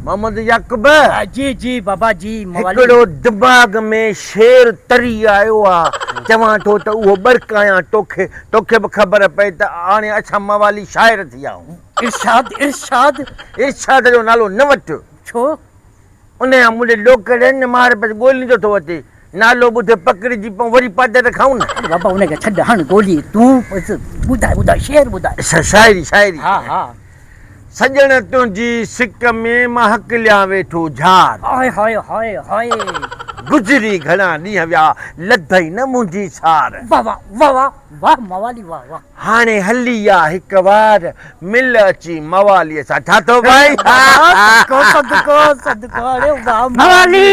محمد يعقوب. جي جي بابا جي موالي. هڪڙو دماغ ۾ شعر تري آيو آ، چوان ٿو ته اهو ٻرڪايان توکي، توکي به خبر پئي ته هاڻي اسان موالي شاعر ٿي ويا آهيون. ارشاد ارشاد. ارشاد جو نالو نه وٺ. ڇو؟ انهيء مون ڏي ڏوڪڙ آهن نه مار پئي ڳوليندو ٿو اچي. نالو ٻڌي پڪڙجي پئون وري پادر کائون نه. اڙي بابا ان کي ڇڏ هاڻ گولي تون بس ٻڌاء ٻڌاء شعر ٻڌاء. شاعري شاعري. ها ها. سڄڻ تنهنجي سڪ ۾ مان هڪليان ويٺو جھار. هاء هاء هاء هاء. گذري گھڻا ڏينهن ويا لڌئي نه منهنجي سار. واه واه واه واه واه موالي واه واه. هاڻي هلي آ هڪ وار مل اچي مواليء سان. ڇا ٿو ڀائي؟ صدقو صدقو صدقو اڙي واه موالي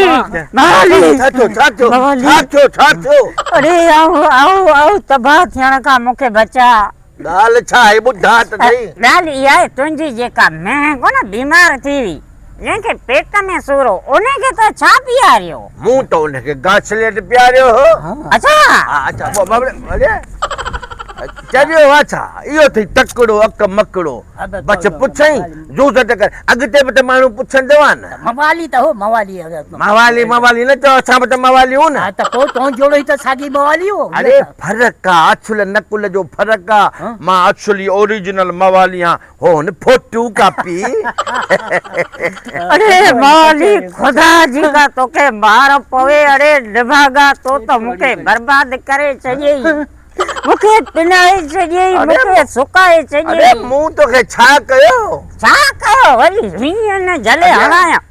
موالي ڇا ٿيو ڇا ٿيو موالي ڇا ٿيو ڇا ٿيو؟ اڙي آئون آئون آئون تباهه ٿيڻ کان مون کي بچاء. ڳالهه ڇا آهي ٻڌاء ته سهي. ڳالهه اها آهي تنهنجي جيڪا مينهن ڪونه بيمار ٿي هئي جنهن کي پيٽ ۾ سور هو انهي کي تو ڇا پياريو؟ مون ته ان کي گاسليٽ پياريو هو. اڇا. ها اڇا بابڙي چريو آ ڇا اهو اٿئي تڪڙو اڪ مڪڙو بس پڇئين زوزٽ ڪر اڳتي به ته ماڻهو پڇندو آ نه. موالي ته هو موالي. موالي موالي نه چئو اسان به ته موالي هون نه. ها ته پوء تون جهڙو ئي ته ساڳي موالي هو. اڙي فرق آ اصل نقل جو فرق آ مان اصلي اوريجنل موالي هان هو هن فوٽو ڪاپي. اڙي موالي خدا جي ڪا توکي مار پوي اڙي نڀاڳا تو ته مون کي برباد ڪري ڇڏيئي مون کي پنائي ڇڏيئي مون کي سڪائي ڇڏيئي. اڙي مون توکي ڇا ڪيو. ڇا ڪيو وري هيئن نه جهلي هڻايان.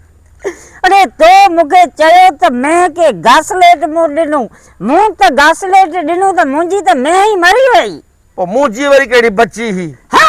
اڙي تو مون کي چيو ته مينهن کي گاسليٽ مون ڏنو مون ته گاسليٽ ڏنو ته منهنجي ته مينهن ئي مري وئي. پوء منهنجي وري ڪهڙي بچي هئي. ها!